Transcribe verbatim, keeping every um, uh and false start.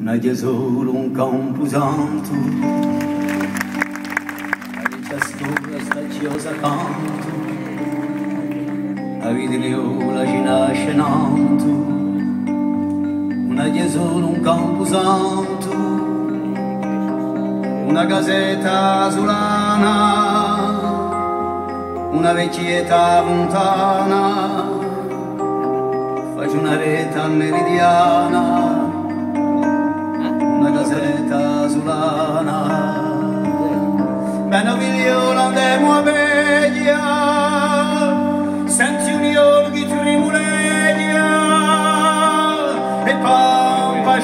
N'aghju solu un campusantu, a vechja scola sta chjosa accantu, a vidriola ci nasce nantu. N'aghju solu un campusantu, una casetta sulana, una vechjetta funtana, facciu una retta meridiana, una casetta sulana. Bè, o figliolu, andemu à veglia, senti un figliolu chì trimuleghja, è pampa